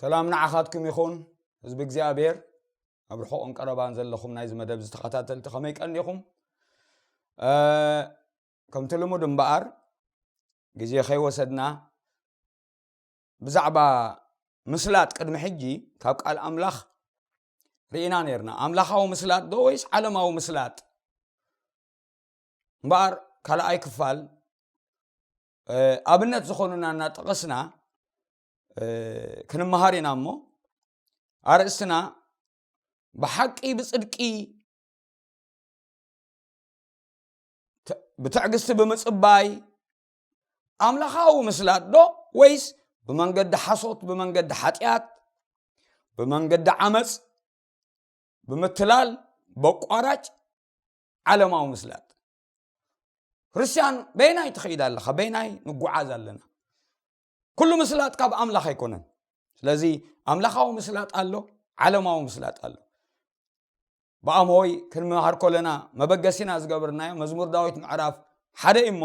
ሰላም ንዓኻትኩም ይኹን፣ ህዝቢ እግዚኣብሔር፣ ኣብ ርሑቕን ቀረባን ዘለኹም ናይዚ መደብ ዝተኸታተልቲ ከመይ ቀኒኹም? እ፣ ከምቲ ልሙድ እምበኣር፣ ግዜ ከይወሰድና፣ ብዛዕባ ምስላጥ ቅድሚ ሕጂ ካብ ቃል ኣምላኽ ርኢና ነይርና። ኣምላኻዊ ምስላጥ ዶ ወይስ ዓለማዊ ምስላጥ? እምበኣር ካልኣይ ክፋል፣ እ፣ ኣብነት ዝኾኑና እናጠቐስና፣ እ፣ ክንመሃር ኢና እሞ፣ ኣርእስትና ብሓቂ ብጽድቂ ተ-፣ ብትዕግስቲ ብምጽባይ ኣምላኻዊ ምስላጥ ዶ ወይስ ብመንገዲ ሓሶት፣ ብመንገዲ ሓጢኣት፣ ብመንገዲ ዓመጽ፣ ብምትላል፣ በቋራጭ ዓለማዊ ምስላጥ? ክርስቲያን በየናይ ትኸይድ ኣለኻ? በየናይ ንጓዓዝ ኣለና? ኩሉ ምስላጥ ካብ ኣምላኽ ኣይኮነን። ስለዚ ኣምላኻዊ ምስላጥ ኣሎ፣ ዓለማዊ ምስላጥ ኣሎ። ብኣምሆይ ክንመሃር ከለና መበገሲና ዝገበርናዮ መዝሙር ዳዊት ምዕራፍ ሓደ እዩ እሞ፣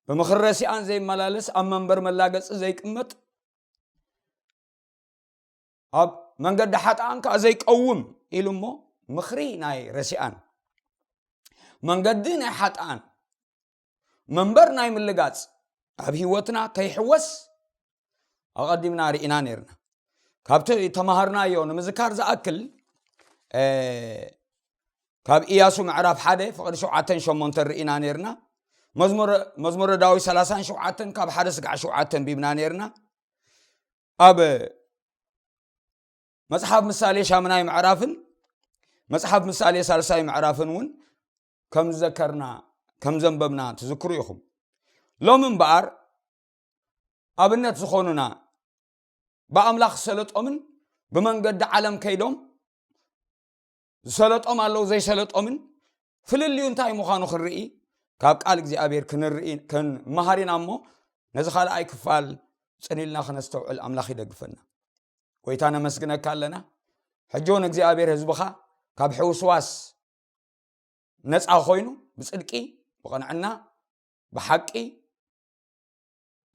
ብምኽሪ ረሲኣን ዘይመላለስ፣ ኣብ መንበር መላገጺ ዘይቅመጥ፣ ኣብ መንገዲ ሓጥኣን ከኣ ዘይቀውም ኢሉ እሞ፣ ምኽሪ ናይ ረሲኣን፣ መንገዲ ናይ ሓጥኣን፣ መንበር ናይ ምልጋጽ ኣብ ህይወትና ከይሕወስ ኣቐዲምና ርኢና ነይርና። ካብቲ ተማሃርናዮ ንምዝካር ዝኣክል፣ እ፣ ካብ ኢያሱ ምዕራፍ ሓደ ፍቕዲ ሸውዓተን ሸሞንተን ርኢና ነይርና። መዝሙረ፣ መዝሙረ ዳዊት ሰላሳን ሸውዓተን ካብ ሓደ ስጋዕ ሸውዓተ ኣንቢብና ነይርና። ኣብ መጽሓፍ ምሳሌ ሻምናይ ምዕራፍን መጽሓፍ ምሳሌ ሳልሳይ ምዕራፍን እውን ከም ዝዘከርና፣ ከም ዘንበብና ትዝክሩ ኢኹም። ሎሚ እምበኣር ኣብነት ዝኾኑና ብኣምላኽ ዝሰለጦምን ብመንገዲ ዓለም ከይዶም ዝሰለጦም ኣለዉ ዘይሰለጦምን ፍልልዩ እንታይ ምዃኑ ክንርኢ ካብ ቃል እግዚኣብሔር ክንርኢ፣ ክንመሃር ኢና እሞ ነዚ ካልኣይ ክፋል ጽን ኢልና ክነስተውዕል ኣምላኽ ይደግፈና። ጎይታ ነመስግነካ ኣለና። ሕጂ እውን እግዚኣብሔር ህዝብኻ ካብ ሕውስዋስ ነፃ ኮይኑ ብጽድቂ፣ ብቕንዕና፣ ብሓቂ፣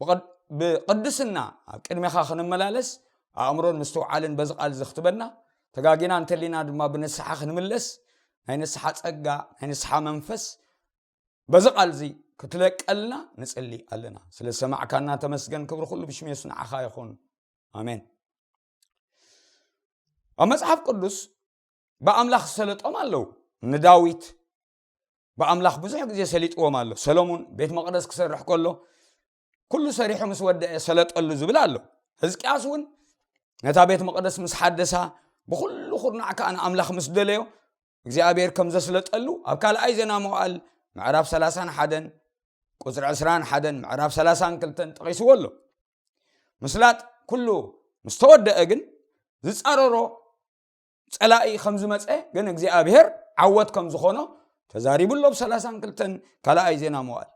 ብቕድ-፣ ብቕድስና ኣብ ቅድሜኻ ክንመላለስ ኣእምሮን ምስትውዓልን በዚ ቃል እዚ ክትበና፣ ተጋጊና እንተሊና ድማ ብንስሓ ክንምለስ ናይ ንስሓ ጸጋ፣ ናይ ንስሓ መንፈስ በዚ ቃል እዚ ክትለቀልና ንጽሊ ኣለና። ስለ ዝሰማዕካና ተመስገን። ክብሪ ኩሉ ብሽም የሱስ ንዓኻ ይኹን። ኣሜን። ኣብ መጽሓፍ ቅዱስ ብኣምላኽ ዝሰለጦም ኣለዉ። ንዳዊት ብኣምላኽ ብዙሕ ግዜ ሰሊጥዎም ኣሎ። ሰሎሙን ቤት መቕደስ ክሰርሕ ከሎ ኩሉ ሰሪሑ ምስ ወደአ ሰለጠሉ ዝብል ኣሎ። ህዝቅያስ እውን ነታ ቤት መቕደስ ምስ ሓደሳ ብኹሉ ኩርናዕ ከኣ ንኣምላኽ ምስ ደለዮ እግዚኣብሔር ከም ዘስለጠሉ ኣብ ካልኣይ ዜና መዋዕል ምዕራፍ ሰላሳን ሓደን ቁጽሪ ዕስራን ሓደን ምዕራፍ ሰላሳን ክልተን ጠቒስዎ ኣሎ። ምስላጥ ኩሉ ምስ ተወደአ ግን ዝጻረሮ ጸላኢ ከም ዝመጸ ግን እግዚኣብሔር ዓወት ከም ዝኾኖ ተዛሪቡ ኣሎ። ብ ሰላሳን ክልተን ካልኣይ ዜና መዋዕል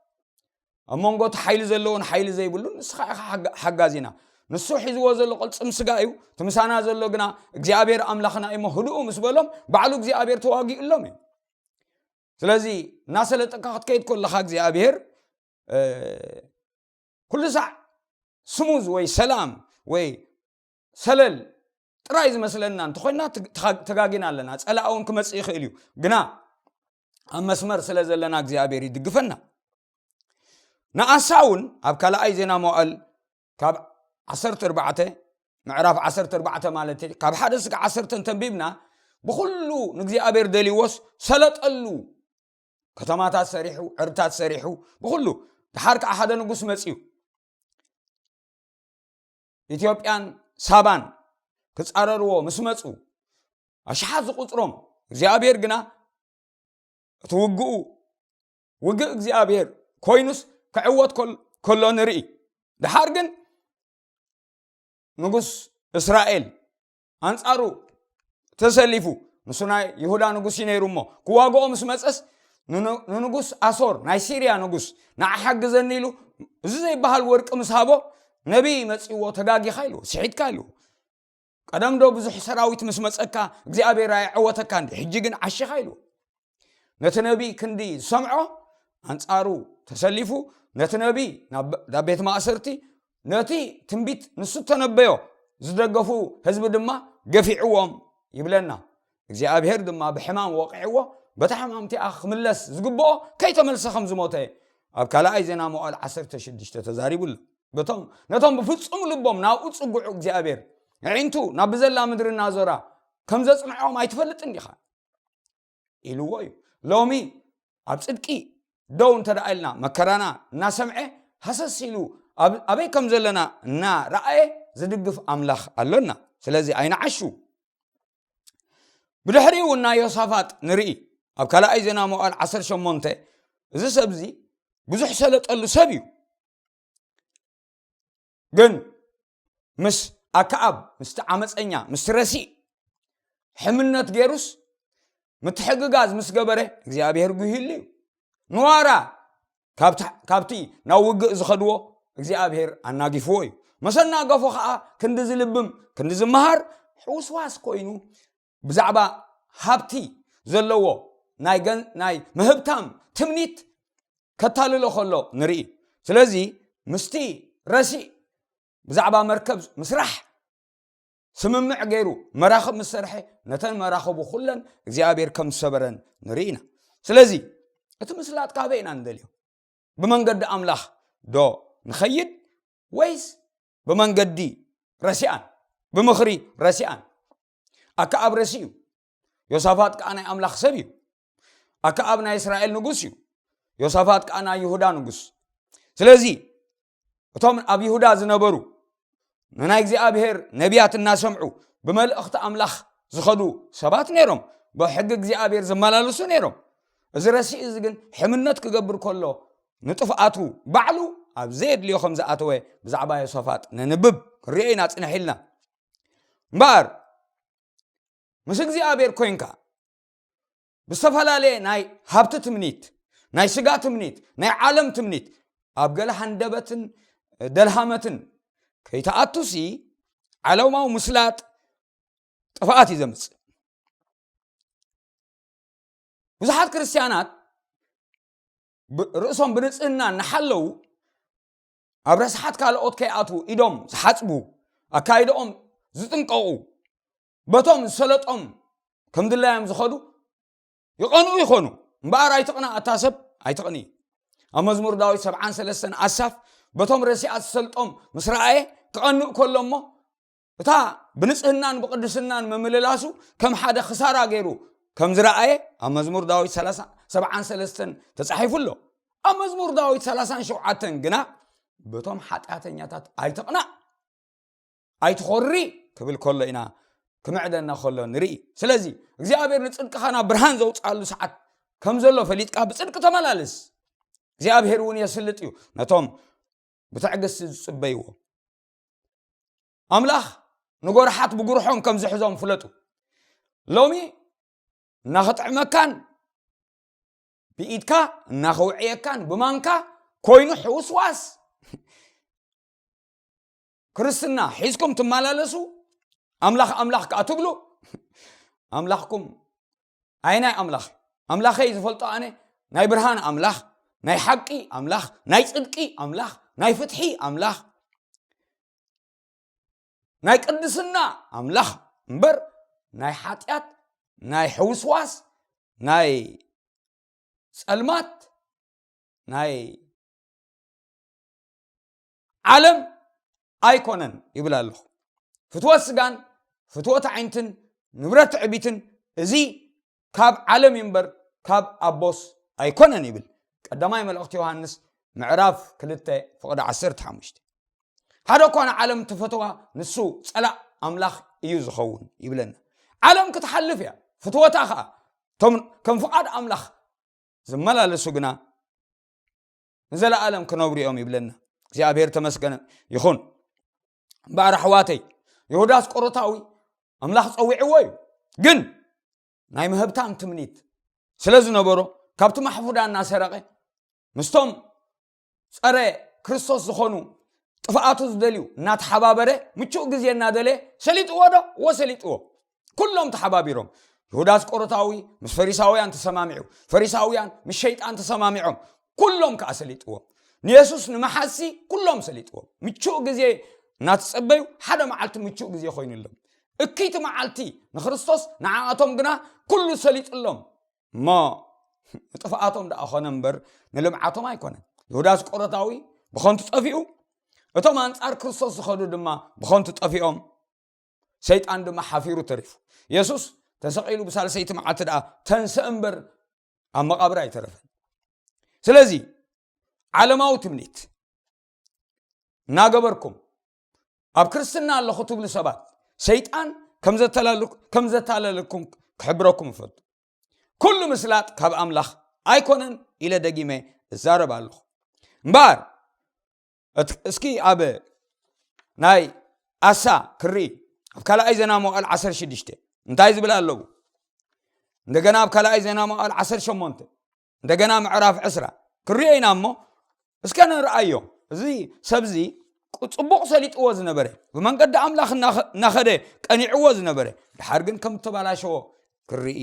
ኣብ መንጎ እቲ ሓይሊ ዘለዎን ሓይሊ ዘይብሉን ንስኻ ኢኻ ሓጋ-፣ ሓጋዚና። ንሱ ሒዝዎ ዘሎ ቅልጽም ስጋ እዩ፣ እቲ ምሳና ዘሎ ግና እግዚኣብሔር ኣምላኽና እዩ እሞ ህድኡ ምስ በሎም ባዕሉ እግዚኣብሔር ተዋጊኡሎም እዩ። ስለዚ እናሰለጠካ ክትከይድ ከለኻ እግዚኣብሔር፣ እ፣ ኩሉ ሳዕ ስሙዝ ወይ ሰላም ወይ ሰለል ጥራይ ዝመስለና እንተኾይና ትግ-፣ ተጋ-፣ ተጋጊና ኣለና። ጸላኢ እውን ክመጽእ ይኽእል እዩ፣ ግና ኣብ መስመር ስለ ዘለና እግዚኣብሔር ይድግፈና። ንኣሳ እውን ኣብ ካልኣይ ዜና መዋዕል ካብ ዓሰርተ ኣርባዕተ፣ ምዕራፍ ዓሰርተ ኣርባዕተ ማለት እዩ፣ ካብ ሓደ ስጋዕ ዓሰርተ እንተንቢብና ብኹሉ ንእግዚኣብሔር ደልይዎስ ሰለጠሉ። ከተማታት ሰሪሑ፣ ዕርታት ሰሪሑ፣ ብኹሉ። ደሓር ከዓ ሓደ ንጉስ መጽዩ። ኢትዮጵያን ሳባን ክጻረርዎ ምስ መጹ፣ ኣሽሓት ዝቑጽሮም፣ እግዚኣብሔር ግና እቲ ውግኡ፣ ውግእ እግዚኣብሔር ኮይኑስ ክዕወት ኮል-፣ ከሎ ንርኢ። ደሓር ግን ንጉስ እስራኤል ኣንጻሩ ተሰሊፉ፣ ንሱ ናይ ይሁዳ ንጉስ እዩ ነይሩ እሞ፣ ክዋግኦ ምስ መጸስ፣ ንኑ-፣ ንንጉስ ኣሶር፣ ናይ ሲርያ ንጉስ፣ ንዓ ሓግዘኒ ኢሉ፣ እዚ ዘይበሃል ወርቂ ምስ ሃቦ፣ ነቢይ መጺዎ፣ "ተጋጊኻ" ኢልዎ፣ "ስሒትካ" ኢልዎ። "ቀደም ዶ ብዙሕ ሰራዊት ምስ መጸካ እግዚኣብሔር ኣየዐወተካ እንዲ፣ ሕጂ ግን ዓሺኻ?" ኢልዎ። ነቲ ነቢይ ክንዲ ዝሰምዖ ኣንጻሩ ተሰሊፉ፣ ነቲ ነቢይ ናብ፣ ናብ ቤት ማእሰርቲ፣ ነቲ ትንቢት ንሱ እተነበዮ ዝደገፉ ህዝቢ ድማ ገፊዕዎም ይብለና። እግዚኣብሔር ድማ ብሕማም ወቂዕዎ፣ በታ ሕማም እቲኣ ክምለስ ዝግብኦ ከይተመልሰ ከም ዝሞተ ኣብ ካልኣይ ዜና መዋዕል ዓሰርተ ሽዱሽተ ተዛሪቡ ኣሎ። በቶም ነቶም ብፍጹም ልቦም ናብኡ ዝጽግዑ እግዚኣብሔር፣ ኣዒንቱ ናብ ብዘላ ምድሪ እናዞራ ከም ዘጽንዖም ኣይትፈልጥን ዲኻ? ኢልዎ እዩ። ሎሚ ኣብ ጽድቂ ደው እንተ ደኣ ኢልና፣ መከራና እናሰምዐ፣ ሃሰስ ኢሉ ኣብ-፣ ኣበይ ከም ዘለና እናረኣየ ዝድግፍ ኣምላኽ ኣሎና። ስለዚ ኣይንዓሹ። ብድሕሪኡ እውን ናይ ዮሳፋጥ ንርኢ። ኣብ ካልኣይ ዜና መዋዕል ዓሰርተ ሸሞንተ፣ እዚ ሰብዚ ብዙሕ ሰለጠሉ ሰብ እዩ። ግን ምስ ኣከኣብ፣ ምስቲ ዓመፀኛ፣ ምስቲ ረሲእ ሕምነት ገይሩስ፣ ምትሕግጋዝ ምስ ገበረ እግዚኣብሔር ጉሂሉ እዩ። ንዋራ ካብቲ፣ ካብቲ ናብ ውግእ ዝኸድዎ እግዚኣብሔር ኣናጊፍዎ እዩ። መሰናገፎ ኸዓ ክንዲ ዝልብም፣ ክንዲ ዝመሃር ሕውስዋስ ኮይኑ ብዛዕባ ሃብቲ ዘለዎ ናይ ገን-፣ ናይ ምህብታም ትምኒት ከታልሎ ከሎ ንርኢ። ስለዚ ምስቲ ረሲእ ብዛዕባ መርከብ ምስራሕ ስምምዕ ገይሩ መራኽብ ምስ ሰርሐ፣ ነተን መራኽቡ ኩለን እግዚኣብሔር ከም ዝሰበረን ንርኢ ኢና። ስለዚ እቲ ምስላጥ ካበይ ኢና ንደልዮ? ብመንገዲ ኣምላኽ ዶ ንኸይድ ወይስ ብመንገዲ ረሲኣን፣ ብምኽሪ ረሲኣን? ኣከኣብ ረሲእ እዩ። ዮሳፋጥ ከኣ ናይ ኣምላኽ ሰብ እዩ። ኣከኣብ ናይ እስራኤል ንጉስ እዩ። ዮሳፋጥ ከኣ ናይ ይሁዳ ንጉስ። ስለዚ እቶም ኣብ ይሁዳ ዝነበሩ ንናይ እግዚኣብሔር ነቢያት እናሰምዑ ብመልእኽቲ ኣምላኽ ዝኸዱ ሰባት ነይሮም። ብሕጊ እግዚኣብሔር ዝመላለሱ ነይሮም። እዚ ረሲእ እዚ ግን ሕምነት ክገብር ከሎ ንጥፍኣቱ ባዕሉ ኣብ ዘየድልዮ ከም ዝኣተወ ብዛዕባ ዮሳፋጥ ነንብብ፣ ክንሪኦ ኢና ጽንሕ ኢልና። እምበኣር ምስ እግዚኣብሔር ኮይንካ ብዝተፈላለየ ናይ ሃብቲ ትምኒት፣ ናይ ስጋ ትምኒት፣ ናይ ዓለም ትምኒት ኣብ ገለ ሃንደበትን ደልሃመትን ከይተኣቱሲ ዓለማዊ ምስላጥ ጥፍኣት እዩ ዘምጽእ። ብዙሓት ክርስትያናት ብ-፣ ርእሶም ብንጽህና እናሓለዉ ኣብ ረስሓት ካልኦት ከይኣትዉ ኢዶም ዝሓጽቡ፣ ኣካይድኦም ዝጥንቀቑ፣ በቶም ዝሰለጦም ከም ድላዮም ዝኸዱ ይቐንኡ ይኾኑ። እምበኣር ኣይትቕናእ፣ ኣታ ሰብ ኣይትቕንኢ። ኣብ መዝሙር ዳዊት ሰብዓን ሰለስተን ኣሳፍ በቶም ረሲኣት ዝሰልጦም ምስ ረኣየ ክቐንእ ከሎ እሞ፣ እታ ብንጽህናን ብቕድስናን ምምልላሱ ከም ሓደ ክሳራ ገይሩ ከም ዝረኣየ ኣብ መዝሙር ዳዊት ሰላሳ፣ ሰብዓን ሰለስተን ተጻሒፉ ኣሎ። ኣብ መዝሙር ዳዊት ሰላሳን ሸውዓተን ግና በቶም ሓጢኣተኛታት ኣይትቕናእ፣ ኣይትኾሪ ክብል ከሎ ኢና፣ ክምዕደና ከሎ ንርኢ። ስለዚ እግዚኣብሔር ንጽድቅኻ ናብ ብርሃን ዘውጽኣሉ ሰዓት ከም ዘሎ ፈሊጥካ ብጽድቂ ተመላለስ። እግዚኣብሔር እውን የስልጥ እዩ ነቶም ብትዕግስቲ ዝጽበይዎ። ኣምላኽ ንጎርሓት ብጉርሖም ከም ዝሕዞም ፍለጡ። ሎሚ እናኸጥዕመካን ብኢድካ እናኸውዕየካን ብማንካ ኮይኑ ሕውስዋስ ክርስትና ሒዝኩም ትመላለሱ፣ ኣምላኽ ኣምላኽ ከኣ ትብሉ፣ ኣምላኽኩም ኣይናይ ኣምላኽ? ኣምላኸይ ዝፈልጦ ኣነ ናይ ብርሃን ኣምላኽ፣ ናይ ሓቂ ኣምላኽ፣ ናይ ጽድቂ ኣምላኽ፣ ናይ ፍትሒ ኣምላኽ፣ ናይ ቅድስና ኣምላኽ እምበር ናይ ሓጢኣት፣ ናይ ሕውስዋስ፣ ናይ ጸልማት፣ ናይ ዓለም ኣይኮነን ይብል ኣለኹ። ፍትወት ስጋን ፍትወት ኣዒንትን ንብረት ትዕቢትን እዚ ካብ ዓለም እዩ እምበር ካብ ኣቦስ ኣይኮነን ይብል ቀዳማይ መልእኽቲ ዮሃንስ ምዕራፍ ክልተ ፍቕዲ ዓሰርተ ሓሙሽተ። ሓደ እኳ ንዓለም ትፈትዋ ንሱ ጸላእ ኣምላኽ እዩ ዝኸውን ይብለና። ዓለም ክትሓልፍ እያ፣ ፍትወታ ኸኣ እቶም ከም ፍቓድ ኣምላኽ ዝመላለሱ ግና ንዘለኣለም ክነብሩ እዮም ይብለና። እግዚኣብሔር ተመስገነ ይኹን። እምበኣር ኣሕዋተይ፣ ይሁዳ ኣስቆሮታዊ ኣምላኽ ጸዊዕዎ እዩ፣ ግን ናይ ምህብታም ትምኒት ስለ ዝነበሮ ካብቲ ማሕፉዳ እናሰረቐ ምስቶም ጸረ ክርስቶስ ዝኾኑ ጥፍኣቱ ዝደልዩ እናተሓባበረ ምቹእ ግዜ እናደለየ ሰሊጥዎ ዶ? እዎ ሰሊጥዎ። ኩሎም ተሓባቢሮም። ይሁዳ ኣስቆሮታዊ ምስ ፈሪሳውያን ተሰማሚዑ፣ ፈሪሳውያን ምስ ሸይጣን ተሰማሚዖም፣ ኩሎም ከኣ ሰሊጥዎም። ንየሱስ ንምሓዝሲ ኩሎም ሰሊጥዎም። ምቹእ ግዜ እናተጸበዩ ሓደ መዓልቲ ምቹእ ግዜ ኮይኑሎም። እክይቲ መዓልቲ ንክርስቶስ ንዓኣቶም ግና ኩሉ ሰሊጡሎም። እሞ ንጥፍኣቶም ደኣ ኾነ እምበር ንልምዓቶም ኣይኮነን። ይሁዳ ኣስቆሮታዊ ብኸንቱ ጠፊኡ፣ እቶም ኣንጻር ክርስቶስ ዝኸዱ ድማ ብኸንቱ ጠፊኦም። ሰይጣን ድማ ሓፊሩ ተሪፉ። የሱስ ተሰቒሉ ብሳልሰይቲ መዓልቲ ደኣ ተንስአ እምበር ኣብ መቓብር ኣይተረፈን። ስለዚ ዓለማዊ ትምኒት እናገበርኩም ኣብ ክርስትና ኣለኹ ትብሉ ሰባት፣ ሰይጣን ከም ዘተላለልኩ-፣ ከም ዘታለለኩም ክሕብረኩም እፈቱ። ኩሉ ምስላጥ ካብ ኣምላኽ ኣይኮነን ኢለ ደጊመ እዛረብ ኣለኹ። እምበኣር እት-፣ እስኪ ኣብ ናይ ኣሳ ክርኢ ኣብ ካልኣይ ዜና መዋዕል ዓሰርተ ሽዱሽተ እንታይ ዝብል ኣለዉ? እንደገና ኣብ ካልኣይ ዜና መዋዕል ዓሰርተ ሸሞንተ እንደገና ምዕራፍ ዕስራ ክርእዮ ኢና እሞ እስከ ንርኣዮ። እዚ ሰብዚ ቁ-፣ ጽቡቕ ሰሊጥዎ ዝነበረ፣ ብመንገዲ ኣምላኽ እናኸ-፣ እናኸደ ቀኒዕዎ ዝነበረ፣ ድሓር ግን ከም እተባላሸዎ ክርኢ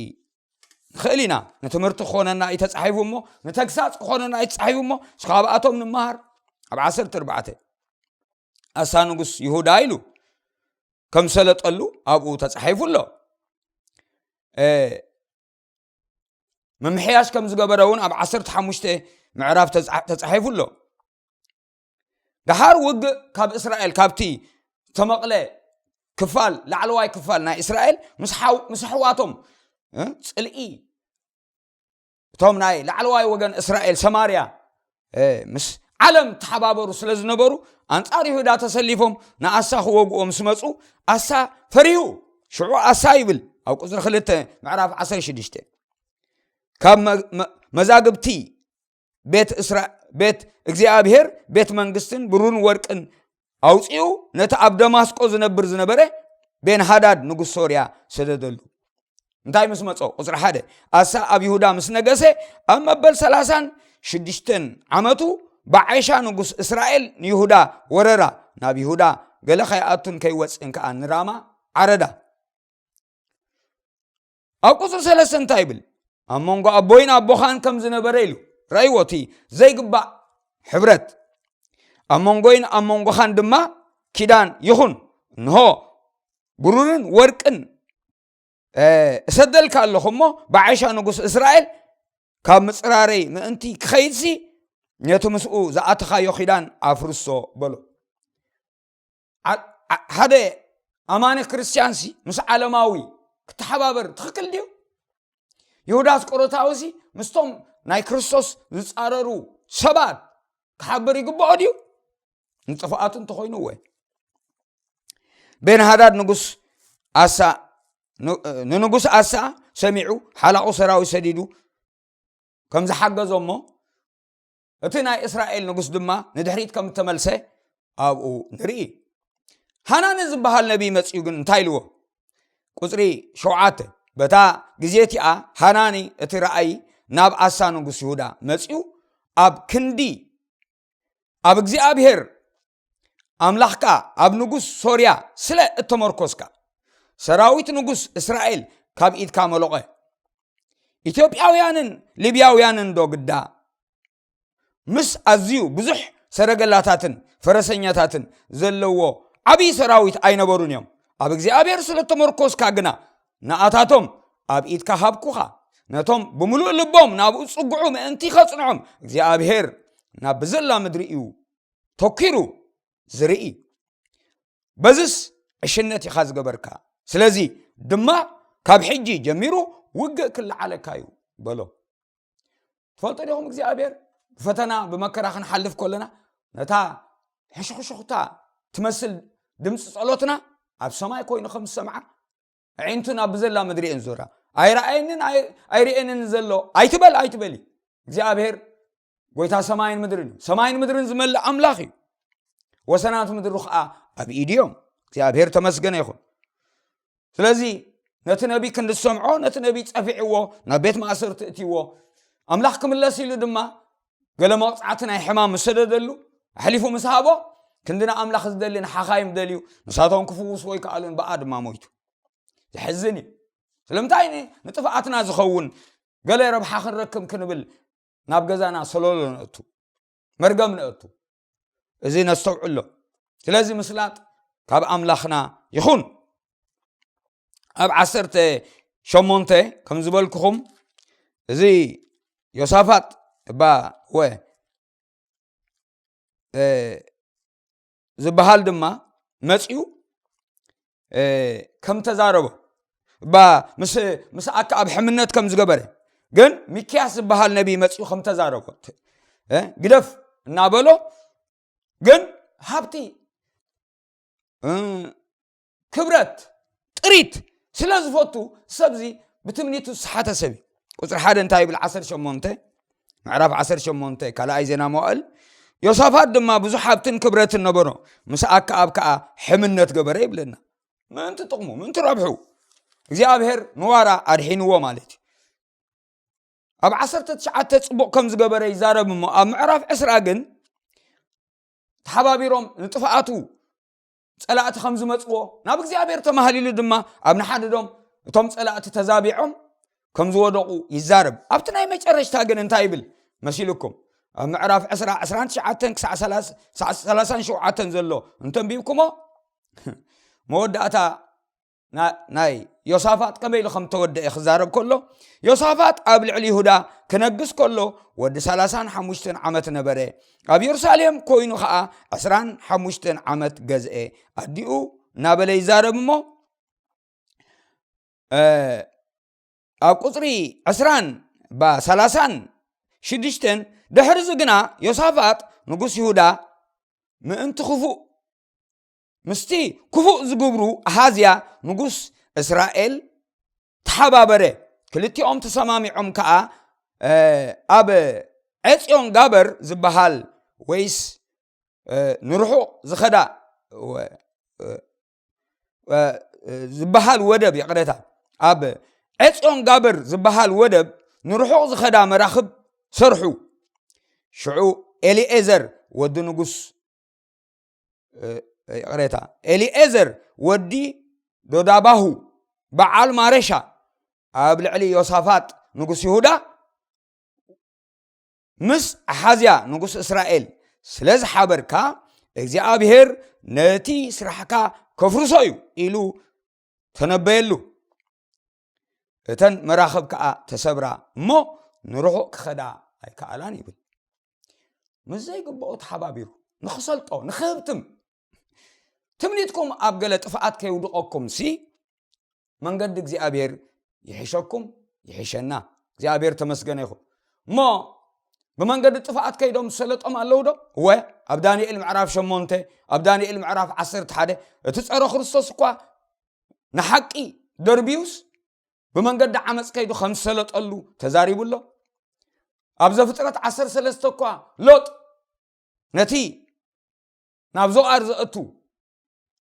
ንኽእል ኢና። ንትምህርቲ ክኾነና እዩ ተጻሒፉ እሞ፣ ንተግሳጽ ክኾነና እዩ ተጻሒፉ እሞ፣ እስከ ካብኣቶም ንመሃር። ኣብ ዓሰርተ ኣርባዕተ ኣሳ ንጉስ ይሁዳ ኢሉ ከም ሰለጠሉ ኣብኡ ተጻሒፉ ኣሎ። እ፣ ምምሕያሽ ከም ዝገበረ እውን ኣብ ዓሰርተ ሓሙሽተ ምዕራፍ ተጻ-፣ ተጻሒፉ ኣሎ። ደሓር ውግእ ካብ እስራኤል፣ ካብቲ ዝተመቕለ ክፋል፣ ላዕለዋይ ክፋል ናይ እስራኤል ምስ ሓው-፣ ምስ ኣሕዋቶም፣ እ፣ ጽልኢ እቶም ናይ ላዕለዋይ ወገን እስራኤል፣ ሰማርያ፣ እ፣ ምስ ዓለም ተሓባበሩ ስለ ዝነበሩ፣ ኣንጻር ይሁዳ ተሰሊፎም ንኣሳ ክወግኦ ምስ መጹ፣ ኣሳ ፈሪሁ። ሽዑ ኣሳ ይብል ኣብ ቁጽሪ ክልተ ምዕራፍ ዓሰርተ ሽዱሽተ፣ ካብ መ-፣ መ-፣ መዛግብቲ ቤት እስራ-፣ ቤት እግዚኣብሔር፣ ቤት መንግስትን ብሩርን ወርቅን ኣውጺኡ ነቲ ኣብ ደማስቆ ዝነብር ዝነበረ ቤንሃዳድ ንጉስ ሶርያ ሰደደሉ። እንታይ ምስ መጾ? ቁጽሪ ሓደ፣ ኣሳ ኣብ ይሁዳ ምስ ነገሰ ኣብ መበል ሰላሳን ሽዱሽተን ዓመቱ ባዓይሻ ንጉስ እስራኤል ንይሁዳ ወረራ፣ ናብ ይሁዳ ገለ ከይኣቱን ከይወጽእን ከኣ ንራማ ዓረዳ። ኣብ ቁጽሪ ሰለስተ እንታይ ይብል? ኣብ መንጎ ኣቦይን ኣቦኻን ከም ዝነበረ ኢሉ። ረእይዎ እቲ ዘይግባእ ሕብረት። ኣብ መንጎይን ኣብ መንጎኻን ድማ ኪዳን ይኹን። እንሆ ብሩርን ወርቅን፣ እ፣ እሰደልካ ኣለኹ እሞ፣ ብዓይሻ ንጉስ እስራኤል ካብ ምጽራረይ ምእንቲ ክኸይድሲ፣ ነቲ ምስኡ ዝኣተኻዮ ኪዳን ኣፍርሶ በሎ። ዓ-፣ ዓ-፣ ሓደ ኣማኒ ክርስትያንሲ ምስ ዓለማዊ ክተሓባበር ትኽክል ድዩ? ይሁዳ ኣስቆሮታዊሲ ምስቶም ናይ ክርስቶስ ዝጻረሩ ሰባት ክሓብር ይግብኦ ድዩ? ንጥፍኣቱ እንተኾይኑ እወ። ቤንሃዳድ ንጉስ ኣሳ፣ ን-፣ ንንጉስ ኣሳ ሰሚዑ ሓላቑ ሰራዊት ሰዲዱ ከም ዝሓገዞ እሞ፣ እቲ ናይ እስራኤል ንጉስ ድማ ንድሕሪት ከም እተመልሰ ኣብኡ ንርኢ። ሃናኒ ዝበሃል ነቢይ መጺኡ ግን እንታይ ኢልዎ? ቁጽሪ ሸውዓተ፣ በታ ግዜ እቲኣ ሃናኒ እቲ ረኣይ ናብ ኣሳ ንጉስ ይሁዳ መጺኡ፣ ኣብ ክንዲ ኣብ እግዚኣብሔር ኣምላኽካ ኣብ ንጉስ ሶርያ ስለ እተመርኮስካ፣ ሰራዊት ንጉስ እስራኤል ካብ ኢድካ መሎቐ። ኢትዮጵያውያንን ሊብያውያንን ዶ ግዳ? ምስ ኣዝዩ ብዙሕ ሰረገላታትን ፈረሰኛታትን ዘለዎ ዓብዪ ሰራዊት ኣይነበሩን እዮም። ኣብ እግዚኣብሔር ስለ እተመርኮስካ ግና፣ ንኣታቶም ኣብ ኢድካ ሃብኩኻ። ነቶም ብምሉእ ልቦም ናብኡ ዝጽግዑ ምእንቲ ኸጽንዖም፣ እግዚኣብሔር ናብ ብዘላ ምድሪ እዩ ተኪሩ ዝርኢ። በዝስ ዕሽነት ኢኻ ዝገበርካ። ስለዚ ድማ ካብ ሕጂ ጀሚሩ ውግእ ክለዓለካ እዩ በሎ። ትፈልጡ ዲኹም፣ እግዚኣብሔር ብፈተና ብመከራ ክንሓልፍ ከለና፣ ነታ ሕሽኽሽኽታ ትመስል ድምፂ ጸሎትና ኣብ ሰማይ ኮይኑ ከም ዝሰምዓ፣ ኣዒንቱ ናብ ብዘላ ምድሪ እየን ዞራ። ኣይረኣየንን ኣይ-፣ ኣይርእየንን ዘሎ ኣይትበል፣ ኣይትበሊ። እግዚኣብሔር ጎይታ ሰማይን ምድርን እዩ። ሰማይን ምድርን ዝመልእ ኣምላኽ እዩ። ወሰናት ምድሪ ኸዓ ኣብ ኢዱ እዮም። እግዚኣብሔር ተመስገነ ይኹን። ስለዚ ነቲ ነቢ ክንዲ ዝሰምዖ፣ ነቲ ነቢ ጸፊዕዎ፣ ናብ ቤት ማእሰርቲ እትይዎ፣ ኣምላኽ ክምለስ ኢሉ ድማ ገለ መቕጻዕቲ ናይ ሕማም ምስ ሰደደሉ፣ ኣሕሊፉ ምስ ሃቦ፣ ክንዲ ንኣምላኽ ዝደሊ ንሓኻይም ደልዩ፣ ንሳቶም ክፍውስዎ ኣይከኣሉን፣ ብኣ ድማ ሞይቱ። ዘሕዝን እዩ። ስለምንታይ ን-፣ ንጥፍኣትና ዝኸውን ገለ ረብሓ ክንረክብ ክንብል ናብ ገዛና ሰለሎ ነእቱ፣ መርገም ነእቱ? እዚ ነስተውዕሎ። ስለዚ ምስላጥ ካብ ኣምላኽና ይኹን። ኣብ ዓሰርተ ሸሞንተ ከም ዝበልኩኹም፣ እዚ ዮሳፋጥ እባ ወ እ፣ ዝበሃል ድማ መፂኡ፣ እ፣ ከም ተዛረቦ፣ እባ ምስ ምስ ኣክኣብ ሕምነት ከም ዝገበረ፣ ግን ሚክያስ ዝበሃል ነቢይ መፂኡ ከም ተዛረቦ፣ እ፣ ግደፍ እናበሎ፣ ግን ሃብቲ፣ እ፣ ክብረት፣ ጥሪት ስለ ዝፈቱ፣ ሰብዚ ብትምኒቱ ዝሰሓተ ሰብ እዩ። ቁፅሪ ሓደ እንታይ ይብል? ዓሰርተ ሸሞንተ፣ ምዕራፍ ዓሰርተ ሸሞንተ ካልኣይ ዜና መዋእል፣ ዮሳፋት ድማ ብዙሕ ሃብትን ክብረትን ነበሮ፣ ምስ ኣክኣብ ከዓ ሕምነት ገበረ ይብለና። ምእንቲ ጥቕሙ፣ ምእንቲ ረብሑ፣ እግዚኣብሔር ንዋራ ኣድሒንዎ ማለት እዩ። ኣብ ዓሰርተ ትሽዓተ ጽቡቕ ከም ዝገበረ ይዛረብ እሞ፣ ኣብ ምዕራፍ ዕስራ ግን ተሓባቢሮም ንጥፍኣቱ ጸላእቲ ከም ዝመጽዎ፣ ናብ እግዚኣብሔር ተማህሊሉ ድማ ኣብ ንሓድዶም እቶም ጸላእቲ ተዛቢዖም ከም ዝወደቑ ይዛረብ። ኣብቲ ናይ መጨረሽታ ግን እንታይ ይብል መሲልኩም? ኣብ ምዕራፍ ዕስራ፣ ዕስራን ትሽዓተን ክሳዕ ሰላሳ፣ ክሳዕ ሰላሳን ሸውዓተን ዘሎ እንተንቢብኩሞ፣ መወዳእታ ና-፣ ናይ ዮሳፋጥ ከመይ ኢሉ ከም ተወደአ ክዛረብ ከሎ፣ ዮሳፋጥ ኣብ ልዕሊ ይሁዳ ክነግስ ከሎ ወዲ ሰላሳን ሓሙሽተን ዓመት ነበረ። ኣብ የሩሳሌም ኮይኑ ኸኣ ዕስራን ሓሙሽተን ዓመት ገዝኤ። ኣዲኡ እናበለ ይዛረብ እሞ፣ እ፣ ኣብ ቁጽሪ ዕስራን ባ ሰላሳን ሽዱሽተን፣ ድሕሪ እዚ ግና ዮሳፋጥ ንጉስ ይሁዳ ምእንቲ ክፉእ፣ ምስቲ ክፉእ ዝግብሩ ኣሃዝያ ንጉስ እስራኤል ተሓባበረ። ክልቲኦም ተሰማሚዖም ከኣ፣ እ፣ ኣብ ዔጽዮን ጋበር ዝበሃል ወይስ፣ እ፣ ንርሑቕ ዝኸዳ ወ-፣ እ፣ እ፣ ዝበሃል ወደብ፣ ይቕሬታ፣ ኣብ ዔጽዮን ጋበር ዝበሃል ወደብ ንርሑቕ ዝኸዳ መራኽብ ሰርሑ። ሽዑ ኤሊኤዘር ወዲ ንጉስ፣ እ፣ ይቕሬታ፣ ኤሊኤዘር ወዲ ዶዳባሁ በዓል ማረሻ ኣብ ልዕሊ ዮሳፋጥ ንጉስ ይሁዳ ምስ ኣሓዝያ ንጉስ እስራኤል ስለ ዝሓበርካ፣ እግዚኣብሔር ነቲ ስራሕካ ከፍርሶ እዩ ኢሉ ተነበየሉ። እተን መራኽብ ከኣ ተሰብራ እሞ ንርሑቕ ክኸዳ ኣይከኣላን ይብል። ምስ ዘይግብኦ ተሓባቢሩ ንኽሰልጦ፣ ንኽህብትም፣ ትምኒትኩም ኣብ ገለ ጥፍኣት ከይውድቐኩም ሲ፣ መንገዲ እግዚኣብሔር ይሕሸኩም፣ ይሕሸና። እግዚኣብሔር ተመስገነ ይኹን። እሞ ብመንገዲ ጥፍኣት ከይዶም ዝሰለጦም ኣለዉ ዶ? እወ፣ ኣብ ዳንኤል ምዕራፍ ሸሞንተ፣ ኣብ ዳንኤል ምዕራፍ ዓሰርተ ሓደ፣ እቲ ጸረ ክርስቶስ እኳ ንሓቂ ደርብዩስ ብመንገዲ ዓመፅ ከይዱ ከም ዝሰለጠሉ ተዛሪቡ ኣሎ። ኣብ ዘፍጥረት ዓሰርተ ሰለስተ እኳ ሎጥ ነቲ ናብ ዞኣር ዘእቱ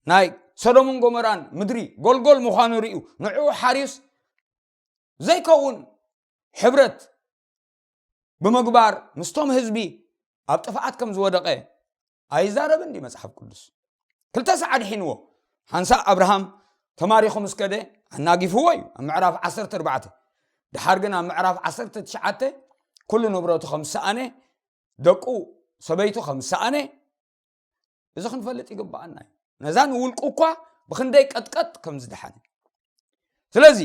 ናይ ሰዶምን ጎመራን ምድሪ ጎልጎል ምዃኑ ርእዩ፣ ንዕኡ ሓርዩስ ዘይከውን ሕብረት ብምግባር ምስቶም ህዝቢ ኣብ ጥፍኣት ከም ዝወደቐ ኣይዛረብን ድዩ መጽሓፍ ቅዱስ? ክልተ ሳዕ ኣድሒንዎ። ሓንሳእ ኣብርሃም ተማሪኹ ምስ ከደ ኣናጊፍዎ እዩ፣ ኣብ ምዕራፍ ዓሰርተ ኣርባዕተ። ድሓር ግን ኣብ ምዕራፍ ዓሰርተ ትሽዓተ ኩሉ ንብረቱ ከም ዝሰኣነ፣ ደቁ፣ ሰበይቱ ከም ዝሰኣነ፣ እዚ ክንፈልጥ ይግብኣና እዩ። ነዛ ንውልቁ እኳ ብኽንደይ ቀጥቀጥ ከም ዝደሓነ። ስለዚ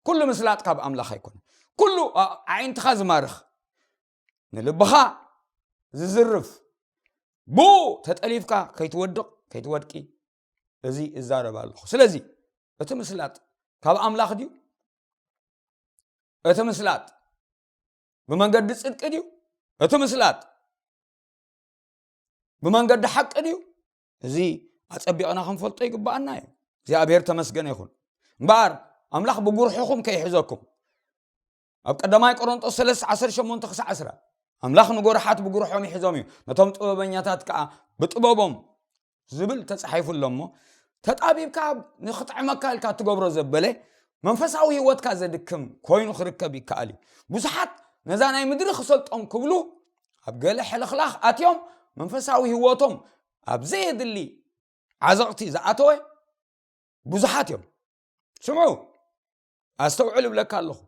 ኩሉ ምስላጥ ካብ ኣምላኽ ኣይኮነን። ኩሉ ኣ-፣ ኣዒንትኻ ዝማርኽ፣ ንልብኻ ዝዝርፍ፣ ብኡ ተጠሊፍካ ከይትወድቕ፣ ከይትወድቂ፣ እዚ እዛረብ ኣለኹ። ስለዚ እቲ ምስላጥ ካብ ኣምላኽ ድዩ? እቲ ምስላጥ ብመንገዲ ጽድቂ ድዩ? እቲ ምስላጥ ብመንገዲ ሓቂ ድዩ? እዚ ኣጸቢቕና ክንፈልጦ ይግብኣና እዩ። እግዚኣብሔር ተመስገነ ይኹን። እምበኣር ኣምላኽ ብጉርሕኹም ከይሕዘኩም። ኣብ ቀዳማይ ቆሮንጦስ ሰለስተ ዓሰርተ ሸሞንተ ክሳዕ ዕስራ፣ ኣምላኽ ንጎርሓት ብጉርሖም ይሕዞም እዩ፣ ነቶም ጥበበኛታት ከኣ ብጥበቦም ዝብል ተጻሒፉ ኣሎ እሞ፣ ተጣቢብካ ንኽጥዕመካ ኢልካ እትገብሮ ዘበለ መንፈሳዊ ህይወትካ ዘድክም ኮይኑ ክርከብ ይከኣል እዩ። ብዙሓት ነዛ ናይ ምድሪ ክሰልጦም ክብሉ ኣብ ገለ ሕልኽላኽ ኣትዮም መንፈሳዊ ህይወቶም ኣብ ዘየድሊ ዓዘቕቲ ዝኣተወ ብዙሓት እዮም። ስምዑ፣ ኣስተውዕል እብለካ ኣለኹ።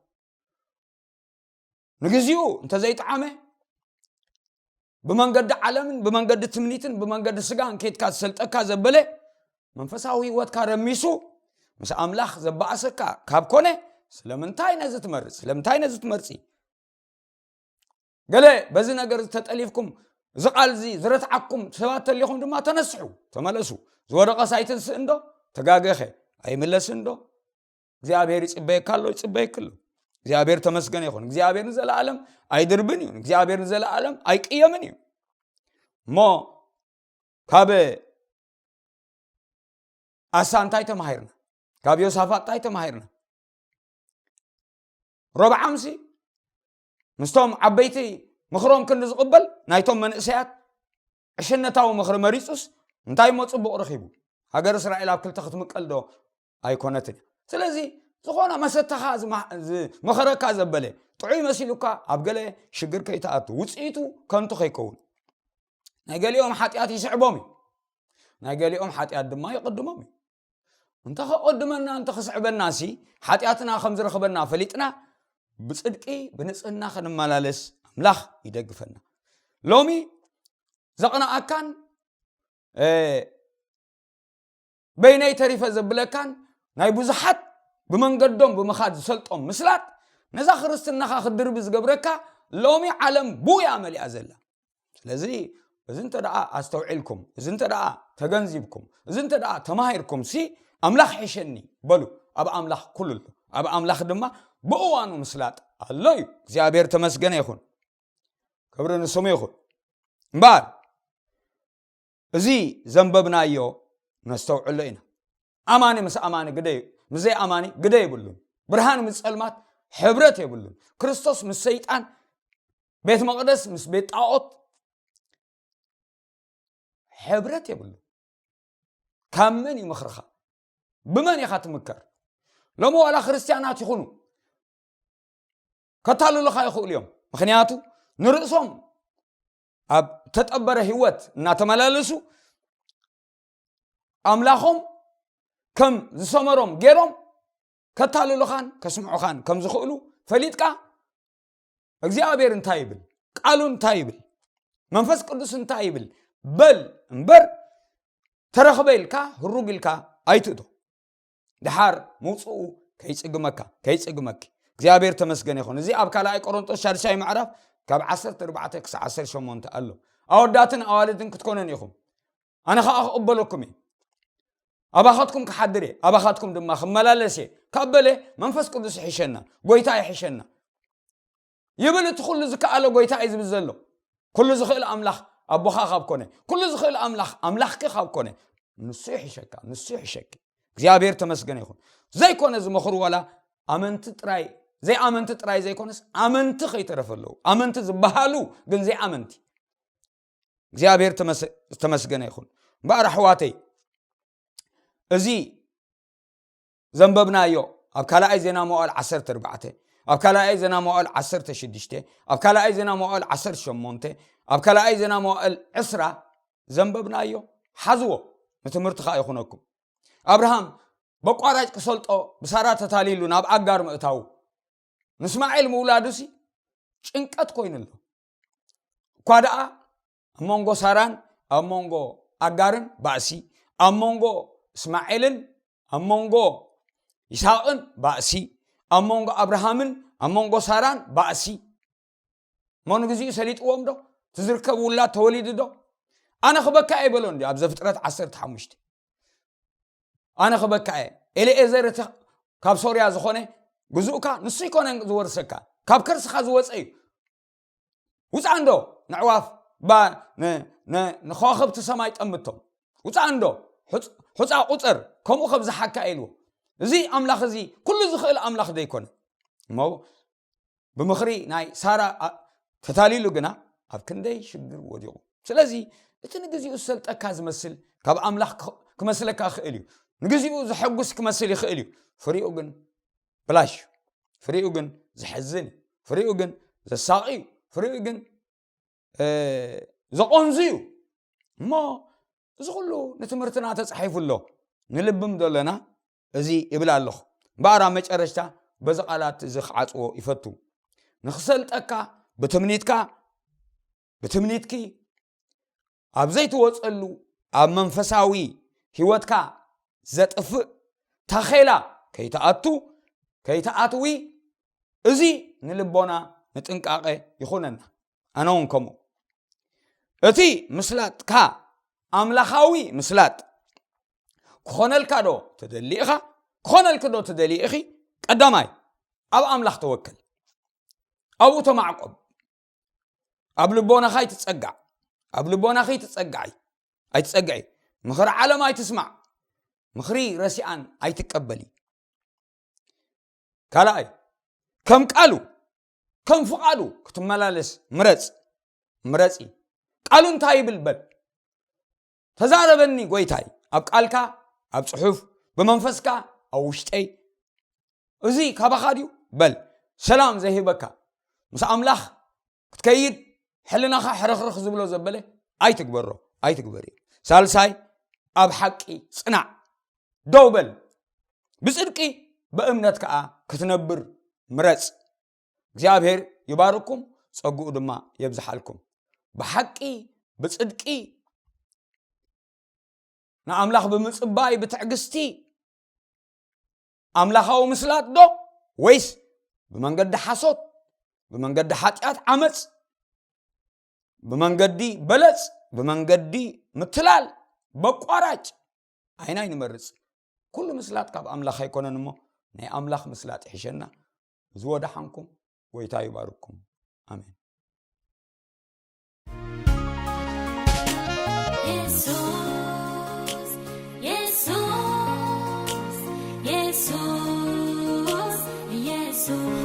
ንግዚኡ እንተዘይጠዓመ፣ ብመንገዲ ዓለምን ብመንገዲ ትምኒትን ብመንገዲ ስጋን ከይድካ ዝሰልጠካ ዘበለ፣ መንፈሳዊ ህይወትካ ረሚሱ ምስ ኣምላኽ ዘባእሰካ ካብ ኮነ፣ ስለምንታይ ነዚ ትመርጽ? ስለምንታይ ነዚ ትመርጺ? ገለ በዚ ነገር ተጠሊፍኩም፣ እዚ ቃል እዚ ዝረትዓኩም ሰባት ተሊኹም ድማ፣ ተነስሑ፣ ተመለሱ። ዝወደቐ ሳይትንስእ እንዶ? ተጋገኸ ኣይምለስን እንዶ? እግዚኣብሔር ይጽበየካ ኣሎ፣ ይጽበየክ ኣሎ። እግዚኣብሔር ተመስገን ይኹን። እግዚኣብሔር ንዘለኣለም ኣይድርብን እዩ። እግዚኣብሔር ንዘለኣለም ኣይቅየምን እዩ። እሞ ካብ ኣሳ እንታይ ተማሂርና? ካብ ዮሳፋጥ እንታይ ተማሂርና? ሮብዓምሲ ምስቶም ዓበይቲ ምኽሮም ክንዲ ዝቕበል፣ ናይቶም መንእሰያት ዕሽነታዊ ምኽሪ መሪጹስ፣ እንታይ እሞ ጽቡቕ ረኺቡ? ሃገር እስራኤል ኣብ ክልተ ክትምቀል ዶ ኣይኮነትን እያ? ስለዚ ዝኾነ መሰተኻ ዝማ-፣ ዝመኸረካ ዘበለ ጥዑይ መሲሉካ፣ ኣብ ገለ ሽግር ከይትኣቱ፣ ውጽኢቱ ከንቱ ከይከውን። ናይ ገሊኦም ሓጢኣት ይስዕቦም እዩ፣ ናይ ገሊኦም ሓጢኣት ድማ ይቕድሞም እዩ። እንተ ኸቐድመና እንተ ኽስዕበና ሲ፣ ሓጢኣትና ከም ዝረኽበና ፈሊጥና፣ ብጽድቂ ብንጽህና ክንመላለስ ኣምላኽ ይደግፈና። ሎሚ ዘቕንኣካን፣ እ፣ በይነይ ተሪፈ ዘብለካን ናይ ብዙሓት ብመንገዶም ብምኻድ ዝሰልጦም ምስላት፣ ነዛ ክርስትናኻ ክትድርቢ ዝገብረካ፣ ሎሚ ዓለም ብኡ እያ መሊኣ ዘላ። ስለዚ እዚ እንተ ደኣ ኣስተውዒልኩም፣ እዚ እንተ ደኣ ተገንዚብኩም፣ እዚ እንተ ደኣ ተማሂርኩም ሲ፣ ኣምላኽ ይሕሸኒ በሉ። ኣብ ኣምላኽ ኩሉ ኣሎ። ኣብ ኣምላኽ ድማ ብእዋኑ ምስላጥ ኣሎ እዩ። እግዚኣብሔር ተመስገነ ይኹን። ክብሪ ንስሙ ይኹን። እምበኣር እዚ ዘንበብናዮ ነስተውዕሎ ኢና። ኣማኒ ምስ ኣማኒ ግደ፣ ምስ ዘይኣማኒ ግደ የብሉን። ብርሃን ምስ ጸልማት ሕብረት የብሉን። ክርስቶስ ምስ ሰይጣን፣ ቤት መቕደስ ምስ ቤት ጣዖት ሕብረት የብሉን። ካብ መን እዩ ምኽርኻ? ብመን ኢኻ ትምከር? ሎሚ ዋላ ክርስትያናት ይኹኑ ከታልሉኻ ይኽእሉ እዮም። ምኽንያቱ ንርእሶም ኣብ ተጠበረ ህይወት እናተመላለሱ ኣምላኾም ከም ዝሰመሮም ገይሮም ከታልሉኻን ከስምዑኻን ከም ዝኽእሉ ፈሊጥካ፣ እግዚኣብሔር እንታይ ይብል? ቃሉ እንታይ ይብል? መንፈስ ቅዱስ እንታይ ይብል? በል እምበር፣ ተረኽበ ኢልካ ህሩግ ኢልካ ኣይትእቶ። ደሓር ምውፅኡ ከይፅግመካ፣ ከይፅግመኪ። እግዚኣብሔር ተመስገን ይኹን። እዚ ኣብ ካልኣይ ቆሮንጦስ ሻድሻይ ምዕራፍ ካብ ዓሰርተ ኣርባዕተ ክሳብ ዓሰርተ ሸሞንተ ኣሎ። ኣወዳትን ኣዋልድን ክትኮኑን ኢኹም፣ ኣነ ኸዓ ክቕበለኩም እየ። ኣባኻትኩም ክሓድር እየ፣ ኣባኻትኩም ድማ ክመላለስ እየ ካብ በለ፣ መንፈስ ቅዱስ ይሕሸና፣ ጎይታ ይሕሸና ይብል። እቲ ኩሉ ዝከኣሎ ጎይታ እዩ ዝብል ዘሎ። ኩሉ ዝኽእል ኣምላኽ ኣቦኻ ካብ ኮነ፣ ኩሉ ዝኽእል ኣምላኽ ኣምላኽኪ ካብ ኮነ፣ ንሱ ይሕሸካ፣ ንሱ ይሕሸኪ። እግዚኣብሔር ተመስገን ይኹን። ዘይኮነ ዝመኽሩ ዋላ ኣመንቲ ጥራይ፣ ዘይኣመንቲ ጥራይ ዘይኮነስ ኣመንቲ ከይተረፈ ኣለዉ። ኣመንቲ ዝበሃሉ ግን ዘይኣመንቲ። እግዚኣብሔር ተመስ-፣ ዝተመስገነ ይኹን። እምበኣር ኣሕዋተይ፣ እዚ ዘንበብናዮ ኣብ ካልኣይ ዜና መዋዕል ዓሰርተ ኣርባዕተ፣ ኣብ ካልኣይ ዜና መዋዕል ዓሰርተ ሽዱሽተ፣ ኣብ ካልኣይ ዜና መዋዕል ዓሰርተ ሸሞንተ፣ ኣብ ካልኣይ ዜና መዋዕል ዕስራ ዘንበብናዮ፣ ሓዝዎ፣ ንትምህርቲ ኸኣ ይኹነኩም። ኣብርሃም በቋራጭ ክሰልጦ ብሳራ ተታሊሉ ናብ ኣጋር ምእታዉ፣ ንእስማኤል ምውላዱሲ ጭንቀት ኮይኑ ኣሎ። እኳ ደኣ ኣብ መንጎ ሳራን ኣብ መንጎ ኣጋርን ባእሲ፣ ኣብ መንጎ እስማኤልን ኣብ መንጎ ይስሐቅን ባእሲ፣ ኣብ መንጎ ኣብርሃምን ኣብ መንጎ ሳራን ባእሲ። እሞ ንግዚኡ ሰሊጥዎም ዶ? እቲ ዝርከብ ውላድ ተወሊዱ ዶ? ኣነ ክበካ እየ በሎ እንዲ ኣብ ዘፍጥረት ዓሰርተ ሓሙሽተ። ኣነ ክበካ እየ። ኤልኤዘር እቲ ካብ ሶርያ ዝኾነ ግዙእካ ንሱ ይኮነ ዝወርሰካ፣ ካብ ከርስኻ ዝወፀ እዩ። ውፃእ እንዶ ንዕዋፍ ባ-፣ ን-፣ ን-፣ ንከዋኽብቲ ሰማይ ጠምቶም። ውፃእ እንዶ፣ ሑፅ-፣ ሑፃ ቁፅር፣ ከምኡ ከብዝሓካ ኢልዎ። እዚ ኣምላኽ እዚ ኩሉ ዝኽእል ኣምላኽ ዘይኮነ? እሞ ብምኽሪ ናይ ሳራ ኣ-፣ ተታሊሉ ግና ኣብ ክንደይ ሽግር ወዲቑ። ስለዚ እቲ ንግዚኡ ዝሰልጠካ ዝመስል ካብ ኣምላኽ ክኽ-፣ ክመስለካ ይኽእል እዩ። ንግዚኡ ዘሐጉስ ክመስል ይኽእል እዩ። ፍሪኡ ግን ብላሽ እዩ። ፍሪኡ ግን ዘሐዝን እዩ። ፍሪኡ ግን ዘሳቒ እዩ። ፍሪኡ ግን፣ እ፣ ዘቖንዙ እዩ። እሞ እዚ ኩሉ ንትምህርትና ተጻሒፉ ኣሎ። ንልብም ዶ ኣለና? እዚ ይብል ኣለኹ። እምበኣር ኣብ መጨረሽታ በዚ ቃላት እዚ ክዓጽዎ ይፈቱ። ንኽሰልጠካ ብትምኒትካ ብትምኒትኪ ኣብ ዘይትወፀሉ ኣብ መንፈሳዊ ህይወትካ ዘጥፍእ ታኼላ ከይትኣቱ ከይትኣትዊ፣ እዚ ንልቦና ንጥንቃቐ ይኹነና። ኣነ እውን ከምኡ። እቲ ምስላጥካ ኣምላኻዊ ምስላጥ ክኾነልካ ዶ ትደሊ ኢኻ? ክኾነልኪ ዶ ትደሊ ኢኺ? ቀዳማይ ኣብ ኣምላኽ ተወከል፣ ኣብኡ ተማዕቆብ። ኣብ ልቦናኻ ኣይትጸጋዕ፣ ኣብ ልቦናኺ ኣይትጸጋዒ፣ ኣይትጸግዒ። ምኽሪ ዓለም ኣይትስማዕ፣ ምኽሪ ረሲኣን ኣይትቀበሊ። ካልኣይ ከም ቃሉ ከም ፍቓዱ ክትመላለስ ምረጽ፣ ምረጺ። ቃሉ እንታይ ይብል በል። ተዛረበኒ ጎይታይ፣ ኣብ ቃልካ፣ ኣብ ጽሑፍ፣ ብመንፈስካ፣ ኣብ ውሽጠይ። እዚ ካባኻ ድዩ በል። ሰላም ዘይህበካ ምስ ኣምላኽ ክትከይድ ሕልናኻ ሕርኽርኽ ዝብሎ ዘበለ ኣይትግበሮ፣ ኣይትግበሪ። ሳልሳይ ኣብ ሓቂ ጽናዕ፣ ደው በል። ብጽድቂ ብእምነት ከኣ ክትነብር ምረጽ። እግዚኣብሔር ይባርኩም፣ ጸግኡ ድማ የብዝሓልኩም። ብሓቂ ብጽድቂ ንኣምላኽ ብምጽባይ ብትዕግስቲ ኣምላኻዊ ምስላጥ ዶ ወይስ ብመንገዲ ሓሶት፣ ብመንገዲ ሓጢኣት ዓመፅ፣ ብመንገዲ በለፅ፣ ብመንገዲ ምትላል በቋራጭ ኣይናይ ንመርፅ? ኩሉ ምስላጥ ካብ ኣምላኽ ኣይኮነን እሞ ናይ ኣምላኽ ምስላጥ ይሕሸና። ዝወደሓንኩም ጎይታ ይባርኩም። ኣሜን። የሱስ የሱስ የሱስ የሱስ